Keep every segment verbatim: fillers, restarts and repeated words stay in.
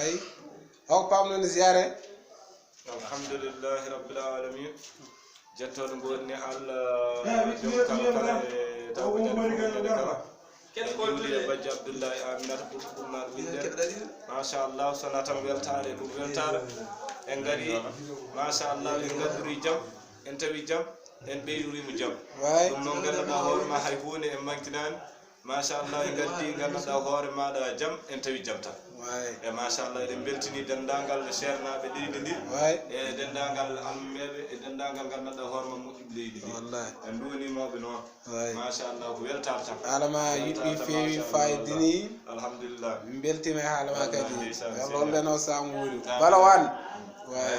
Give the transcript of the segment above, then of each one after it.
Ay, hoko pamnon ziare. Alhamdulillahi rabbil alamin. Jettoɗo ngoni Allah, joom kala kala e tawɓe jande fof, ñande kala. En juuli e bajjo Abdullahi Aminata ɓurɗo ɓurnaɗo windere. Machallah, sona tan weltaare, ɗum weltaare. En ngari, machallah, en ngaddori jam, en tawi jam, en ɓeydorimo jam. Way. Ɗum noon, ngannduɗaa hoore ma, hay huunde en mankinani. Machallah, en ngaddi, ngannduɗaa hoore maɗa jam, en tawi jam tan. Way. E machallah, eɗen mbeltini denndaangal ceernaaɓe leydi ndi. Way. E denndaangal almumeeɓe, e denndaangal ngannduɗaa hoore ma moƴƴuɓe leydi ndi. Wallahi. En nduwanimooɓe noon. Way. Machallah, ko weltaare tan. Haala ma yuɓɓi, feewi, fayidini. Alhamdulillah. Min mbeltima e haala ma kadi. Ndeysaan, yo Allah holleno saamu wuuri. Amin. Bala wan. Way.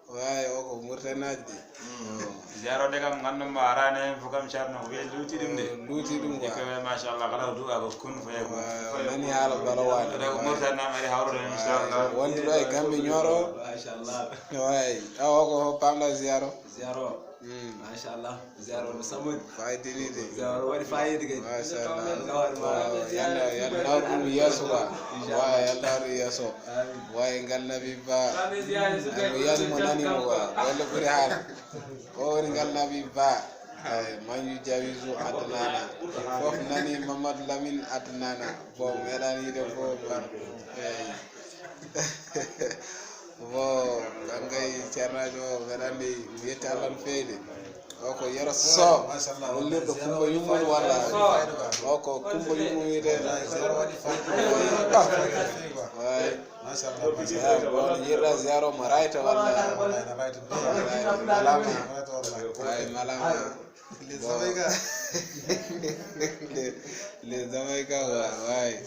Way, o ko Murtanaji de. Mm. Ziaro de kam, nganndu ma arani hen fof kam, Ceerno, ko wiye luuti ɗum de. Luuti ɗum, quoi. Ko, machallah, kala ko du'a ko kun fayakun. Way, o nani haala Bala Wane. Ɗo ko Murtani nam ari hawrude, inchallah. Way, wonde ɗo e Gambi Ñooro. Machallah. Way, awa ko pamɗa ziaro. Ziaro. Mm. Machallah. Ziaro no saɓɓi. Fayidini de. Ziaro waɗi fayida kadi. Machallah. Ziaro waɗi fayida. Yalla, yalla nawru ɗum yeeso quoi. Inchallah. Way, yalla nawru yeeso. Amin. Way, ngal Nabi Ba. Amin, ziaro. Ay, mo yani mo nani mo quoi. Walla ɓuri haala. O woni ngal Nabi Ba. Ay, Manju Jawisu Adnana. Fof nani Mamadou Lamine Adnana. Bon, meɗani yiide fof. Ay. Bon, kan kay ceernaajo o, mbeɗa anndi mi yetti Allah no feewi de. O ko Yero Sow, machallah, wallirɗo Kumba Yumma walla? O ko Kumba Yumma wiyetee. Way. Machallah, machallah. Bon, yiɗa ziaro mo rayta walla? Wallahi, na rayta. Malama. Rayta wallahi. Way, malama. Les Jamaïcains. Les, les Jamaïcains, way, way.